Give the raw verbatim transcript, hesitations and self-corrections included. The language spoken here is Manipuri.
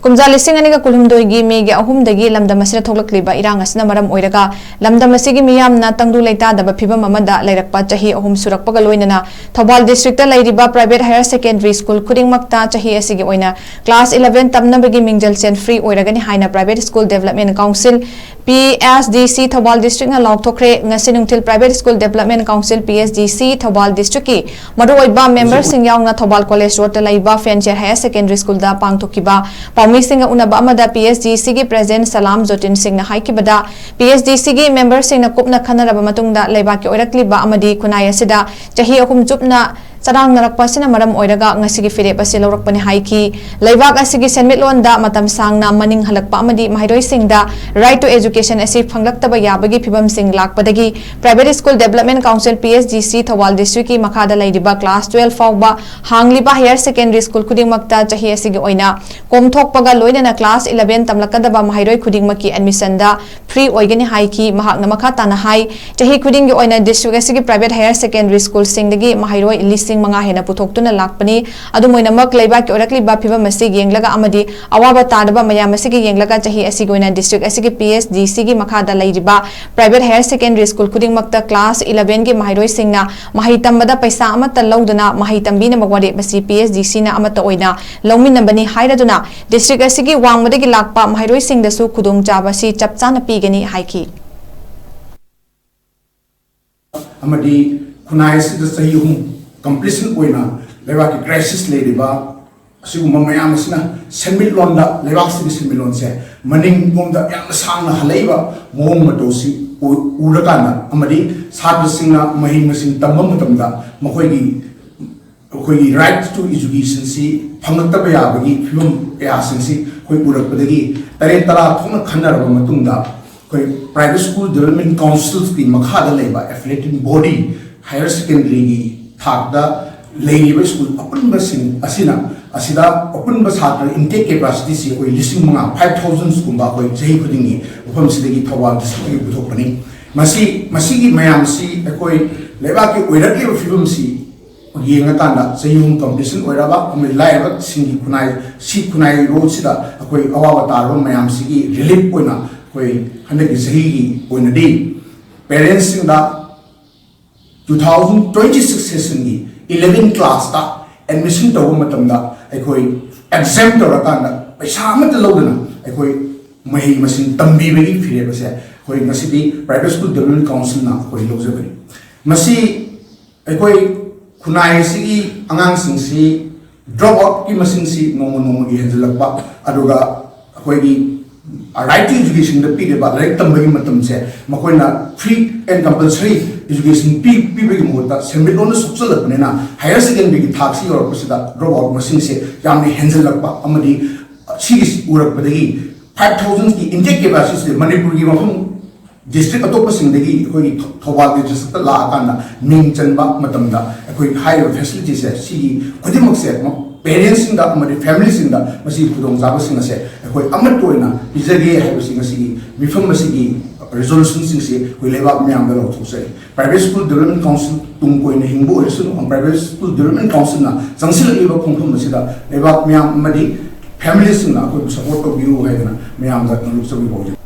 ꯀꯨꯝꯖꯥ ꯂꯤꯁꯤꯡ ꯑꯅꯤꯒ ꯀꯨꯟꯍꯨꯝꯗꯣꯏꯒꯤ ꯃꯦꯒꯤ ꯑꯍꯨꯝꯗꯒꯤ ꯂꯝꯗꯝ ꯑꯁꯤꯗ ꯊꯣꯛꯂꯛꯂꯤꯕ ꯏꯔꯥꯡ ꯑꯁꯤꯅ ꯃꯔꯝ ꯑꯣꯏꯔꯒ ꯂꯝꯗꯝ ꯑꯁꯤꯒꯤ ꯃꯤꯌꯥꯝꯅ ꯇꯪꯗꯨ ꯂꯩꯇꯥꯗꯕ ꯐꯤꯕꯝ ꯑꯃꯗ ꯂꯩꯔꯛꯄ ꯆꯍꯤ ꯑꯍꯨꯝ ꯁꯨꯔꯛꯄꯒ ꯂꯣꯏꯅꯅ ꯊꯧꯕꯥꯜ district ꯇ ꯂꯩꯔꯤꯕ private higher secondary school ꯈꯨꯗꯤꯡꯃꯛꯇ ꯆꯍꯤ ꯑꯁꯤꯒꯤ ꯑꯣꯏꯅ class eleven ꯇꯝꯅꯕꯒꯤ ꯃꯤꯡꯖꯜꯁꯦꯜ free ꯑꯣꯏꯔꯒꯅꯤ ꯍꯥꯏꯅ Private School Development Council, P S D C, Thoubal district ꯅ ꯂꯥꯎꯊꯣꯛꯈ꯭ꯔꯦ꯫ ꯉꯁꯤ ꯅꯨꯡꯊꯤꯜ Private School Development Council, P S D C, Thoubal district ꯀꯤ ꯃꯔꯨꯑꯣꯏꯕ member ꯁꯤꯡ ꯌꯥꯎꯅ ꯊꯧꯕꯥꯜ college road ꯇ ꯂꯩꯕ ꯐꯦꯟꯁꯤꯌꯔ higher secondary school ꯗ ꯄꯥꯡꯊꯣꯛꯈꯤꯕ ꯄꯥꯎꯃꯤꯁꯤꯡꯒ ꯎꯅꯕ ꯑꯃꯗ P S D C ꯒꯤ president ꯁꯂꯥꯝ ꯖꯣꯇꯤꯟ ꯁꯤꯡꯅ ꯍꯥꯏꯈꯤꯕꯗ, P S D C ꯒꯤ member ꯁꯤꯡꯅ ꯀꯨꯞꯅ ꯈꯟꯅꯔꯕ ꯃꯇꯨꯡꯗ ꯂꯩꯕꯥꯛꯀꯤ ꯑꯣꯏꯔꯛꯂꯤꯕ ꯑꯃꯗꯤ ꯈꯨꯟꯅꯥꯏ ꯑꯁꯤꯗ ꯆꯍꯤ ꯑꯍꯨꯝ ꯆꯨꯞꯅ ꯆꯔꯥꯡꯅꯔꯛꯄ ꯑꯁꯤꯅ ꯃꯔꯝ ꯑꯣꯏꯔꯒ ꯉꯁꯤꯒꯤ ꯐꯤꯔꯦꯞ ꯑꯁꯤ ꯂꯧꯔꯛꯄꯅꯤ ꯍꯥꯏꯈꯤ꯫ ꯂꯩꯕꯥꯛ ꯑꯁꯤꯒꯤ ꯁꯦꯟꯃꯤꯠꯂꯣꯟꯗ ꯃꯇꯝ ꯁꯥꯡꯅ ꯃꯅꯤꯡ ꯍꯜꯂꯛꯄ ꯑꯃꯗꯤ ꯃꯍꯩꯔꯣꯏꯁꯤꯡꯗ right to education ꯑꯁꯤ ꯐꯪꯂꯛꯇꯕ ꯌꯥꯕꯒꯤ ꯐꯤꯕꯝꯁꯤꯡ ꯂꯥꯛꯄꯗꯒꯤ Private School Development Council, P S D C, Thoubal district ꯀꯤ ꯃꯈꯥꯗ ꯂꯩꯔꯤꯕ class twelve ꯐꯥꯎꯕ ꯍꯥꯡꯂꯤꯕ higher secondary school ꯈꯨꯗꯤꯡꯃꯛꯇ ꯆꯍꯤ ꯑꯁꯤꯒꯤ ꯑꯣꯏꯅ ꯀꯣꯝꯊꯣꯛꯄꯒ ꯂꯣꯏꯅꯅ class eleven ꯇꯝꯂꯛꯀꯗꯕ ꯃꯍꯩꯔꯣꯏ ꯈꯨꯗꯤꯡꯃꯛꯀꯤ admission ꯗ free ꯑꯣꯏꯒꯅꯤ ꯍꯥꯏꯈꯤ꯫ ꯃꯍꯥꯛꯅ ꯃꯈꯥ ꯇꯥꯅ ꯍꯥꯏ, ꯆꯍꯤ ꯈꯨꯗꯤꯡꯒꯤ ꯑꯣꯏꯅ district ꯑꯁꯤꯒꯤ private higher secondary school ꯁꯤꯡꯗꯒꯤ ꯃꯍꯩꯔꯣꯏ ꯂꯤꯁꯤꯡ ꯃꯉꯥ ꯍꯦꯟꯅ ꯄꯨꯊꯣꯛꯇꯨꯅ ꯂꯥꯛꯄꯅꯤ꯫ ꯑꯗꯨꯝ ꯑꯣꯏꯅꯃꯛ, ꯂꯩꯕꯥꯛꯀꯤ ꯑꯣꯏꯔꯛꯂꯤꯕ ꯐꯤꯕꯝ ꯑꯁꯤ ꯌꯦꯡꯂꯒ ꯑꯃꯗꯤ ꯑꯋꯥꯕ ꯇꯥꯔꯕ ꯃꯌꯥꯝ ꯑꯁꯤꯒꯤ ꯌꯦꯡꯂꯒ ꯆꯍꯤ ꯑꯁꯤꯒꯤ ꯑꯣꯏꯅ district ꯑꯁꯤꯒꯤ P S D C ꯒꯤ ꯃꯈꯥꯗ ꯂꯩꯔꯤꯕ private higher secondary school ꯈꯨꯗꯤꯡꯃꯛꯇ class eleven ꯒꯤ ꯃꯍꯩꯔꯣꯏꯁꯤꯡꯅ ꯃꯍꯩ ꯇꯝꯕꯗ ꯄꯩꯁꯥ ꯑꯃꯠꯇ ꯂꯧꯗꯅ ꯃꯍꯩ ꯇꯝꯕꯤꯅꯕ ꯋꯥꯔꯦꯞ ꯑꯁꯤ P S D C ꯅ ꯑꯃꯠꯇ ꯑꯣꯏꯅ ꯂꯧꯃꯤꯟꯅꯕꯅꯤ ꯍꯥꯏꯔꯗꯨꯅ, district ꯑꯁꯤꯒꯤ ꯋꯥꯡꯃꯗꯒꯤ ꯂꯥꯛꯄ ꯃꯍꯩꯔꯣꯏꯁꯤꯡꯗꯁꯨ ꯈꯨꯗꯣꯡꯆꯥꯕ ꯑꯁꯤ ꯆꯞ ꯆꯥꯅ ꯄꯤꯒꯅꯤ ꯍꯥꯏꯈꯤ꯫ ꯑꯃꯗꯤ ꯈꯨꯟꯅꯥꯏ ꯑꯁꯤꯗ ꯆꯍꯤ ꯑꯍꯨꯝ completion ꯑꯣꯏꯅ ꯂꯩꯕꯥꯛꯀꯤ crisis ꯂꯩꯔꯤꯕ ꯑꯁꯤꯒꯨꯝꯕ ꯃꯌꯥꯝ ꯑꯁꯤꯅ ꯁꯦꯟꯃꯤꯠꯂꯣꯟꯗ, ꯂꯩꯕꯥꯛꯁꯤꯒꯤ ꯁꯦꯟꯃꯤꯠꯂꯣꯟꯁꯦ ꯃꯅꯤꯡꯂꯣꯝꯗ ꯌꯥꯝꯅ ꯁꯥꯡꯅ ꯍꯜꯂꯛꯏꯕ ꯃꯑꯣꯡ ꯃꯇꯧꯁꯤ ꯎ-, ꯎꯔꯀꯥꯟꯗ ꯑꯃꯗꯤ ꯁꯥꯇ꯭ꯔꯁꯤꯡꯅ ꯃꯍꯩ ꯃꯁꯤꯡ ꯇꯝꯕ ꯃꯇꯝꯗ ꯃꯈꯣꯏꯒꯤ, ꯑꯩꯈꯣꯏꯒꯤ right to education ꯁꯤ ꯐꯪꯂꯛꯇꯕ ꯌꯥꯕꯒꯤ ꯐꯤꯕꯝ ꯀꯌꯥꯁꯤꯡꯁꯤ ꯑꯩꯈꯣꯏ ꯎꯔꯛꯄꯗꯒꯤ ꯇꯔꯦꯠ ꯇꯔꯥ ꯊꯣꯛꯅ ꯈꯟꯅꯔꯕ ꯃꯇꯨꯡꯗ ꯑꯩꯈꯣꯏ Private School Development Council ꯀꯤ ꯃꯈꯥꯗ ꯂꯩꯕ affiliated body higher secondary ꯒꯤ ꯊꯥꯛꯇ ꯂꯩꯔꯤꯕ school ꯑꯄꯨꯟꯕꯁꯤꯡ ꯑꯁꯤꯅ, ꯑꯁꯤꯗ ꯑꯄꯨꯟꯕ ꯁꯥꯇ꯭ꯔ intake capacity ꯁꯤ ꯑꯩꯈꯣꯏ ꯂꯤꯁꯤꯡ ꯃꯉꯥ, five thousand ꯀꯨꯝꯕ ꯑꯩꯈꯣꯏ ꯆꯍꯤ ꯈꯨꯗꯤꯡꯒꯤ ꯃꯐꯝꯁꯤꯗꯒꯤ ꯊꯧꯕꯥꯜ district ꯇꯒꯤ ꯄꯨꯊꯣꯛꯄꯅꯤ꯫ ꯃꯁꯤ, ꯃꯁꯤꯒꯤ ꯃꯌꯥꯝꯁꯤ ꯑꯩꯈꯣꯏ ꯂꯩꯕꯥꯛꯀꯤ ꯑꯣꯏꯔꯛꯂꯤꯕ ꯐꯤꯕꯝꯁꯤ ꯌꯦꯡꯉꯀꯥꯟꯗ ꯆꯍꯤ ꯑꯍꯨꯝ ꯀꯝꯄ꯭ꯂꯤꯁꯟ ꯑꯣꯏꯔꯕ ꯑꯃꯗꯤ ꯂꯥꯏꯔꯕꯁꯤꯡꯒꯤ ꯈꯨꯟꯅꯥꯏ, ꯁꯤ ꯈꯨꯟꯅꯥꯏꯔꯣꯜꯁꯤꯗ ꯑꯩꯈꯣꯏ ꯑꯋꯥꯕ ꯇꯥꯔꯕ ꯃꯌꯥꯝꯁꯤꯒꯤ ꯔꯤꯂꯤꯐ ꯑꯣꯏꯅ ꯑꯩꯈꯣꯏ ꯍꯟꯗꯛꯀꯤ ꯆꯍꯤꯒꯤ ꯑꯣꯏꯅꯗꯤ ꯄꯦꯔꯦꯟꯁꯁꯤꯡꯗ two thousand twenty six sessionꯒꯤ eleven classꯇ admission ꯇꯧꯕ ꯃꯇꯝꯗ ꯑꯩꯈꯣꯏ exempt ꯇꯧꯔꯀꯥꯟꯗ ꯄꯩꯁꯥ ꯑꯃꯠꯇ ꯂꯧꯗꯅ ꯑꯩꯈꯣꯏ ꯃꯍꯩ ꯃꯁꯤꯡ ꯇꯝꯕꯤꯕꯒꯤ ꯐꯤꯔꯦꯞ ꯑꯁꯦ ꯑꯩꯈꯣꯏ ꯉꯁꯤꯗꯤ Private School Development Councilꯅ ꯑꯩꯈꯣꯏ ꯂꯧꯖꯕꯅꯤ꯫ ꯃꯁꯤ ꯑꯩꯈꯣꯏ ꯈꯨꯟꯅꯥꯏ ꯑꯁꯤꯒꯤ ꯑꯉꯥꯡꯁꯤꯡꯁꯤ drop outꯀꯤ ꯃꯁꯤꯡꯁꯤ ꯅꯣꯡꯃ ꯅꯣꯡꯃꯒꯤ ꯍꯦꯟꯖꯜꯂꯛꯄ, ꯑꯗꯨꯒ ꯑꯩꯈꯣꯏꯒꯤ right to educationꯗ ꯄꯤꯔꯤꯕ ꯂꯥꯏꯔꯤꯛ ꯇꯝꯕꯒꯤ ꯃꯇꯝꯁꯦ ꯃꯈꯣꯏꯅ free and compulsory education ꯄꯤ ꯄꯤꯕꯒꯤ ꯃꯍꯨꯠꯇ ꯁꯦꯟꯃꯤꯠꯂꯣꯟꯗ ꯁꯣꯛꯆꯜꯂꯛꯄꯅꯤꯅ higher secondary ꯒꯤ ꯊꯥꯛꯁꯤ ꯌꯧꯔꯛꯄꯁꯤꯗ drop out ꯃꯁꯤꯡꯁꯦ ꯌꯥꯝꯅ ꯍꯦꯟꯖꯜꯂꯛꯄ ꯑꯃꯗꯤ ꯁꯤꯒꯤ ꯎꯔꯛꯄꯗꯒꯤ five thousandꯒꯤ intake capacityꯁꯦ ꯃꯅꯤꯄꯨꯔꯒꯤ ꯃꯐꯝ district ꯑꯇꯣꯞꯄꯁꯤꯡꯗꯒꯤ ꯑꯩꯈꯣꯏꯒꯤ ꯊꯧ- ꯊꯧꯕꯥꯜꯒꯤ districtꯇ ꯂꯥꯛꯑꯀꯥꯟꯗ ꯃꯤꯡ ꯆꯟꯕ ꯃꯇꯝꯗ ꯑꯩꯈꯣꯏ ꯍꯥꯏꯔꯤꯕ facilityꯁꯦ ꯁꯤꯒꯤ ꯈꯨꯗꯤꯡꯃꯛꯁꯦ parentsꯁꯤꯡꯗ ꯑꯃꯗꯤ familyꯁꯤꯡꯗ ꯃꯁꯤꯒꯤ ꯈꯨꯗꯣꯡꯆꯥꯕꯁꯤꯡ ꯑꯁꯦ ꯑꯩꯈꯣꯏ ꯑꯃꯠꯇ ꯑꯣꯏꯅ ꯄꯤꯖꯒꯦ ꯍꯥꯏꯕꯁꯤ ꯉꯁꯤꯒꯤ ꯃꯤꯐꯝ ꯑꯁꯤꯒꯤ resolutionꯁꯤꯡꯁꯤ ꯑꯩꯈꯣꯏ ꯂꯩꯕꯥꯛ ꯃꯤꯌꯥꯝꯗ ꯂꯧꯊꯣꯛꯆꯔꯤ꯫ Private School Development Council ꯇꯨꯡ ꯀꯣꯏꯅ ꯍꯤꯡꯕ ꯑꯣꯏꯔꯁꯅꯨ, Private School Development Councilꯅ ꯆꯪꯁꯤꯜꯂꯛꯂꯤꯕ ꯈꯣꯡꯐꯝ ꯑꯁꯤꯗ ꯂꯩꯕꯥꯛ ꯃꯤꯌꯥꯝ ꯑꯃꯗꯤ familyꯁꯤꯡꯅ ꯑꯩꯈꯣꯏꯕꯨ support ꯇꯧꯕꯤꯌꯨ ꯍꯥꯏꯗꯅ ꯃꯌꯥꯝꯗ ꯅꯣꯂꯨꯛꯆꯕ ꯐꯥꯎꯖꯔꯤ꯫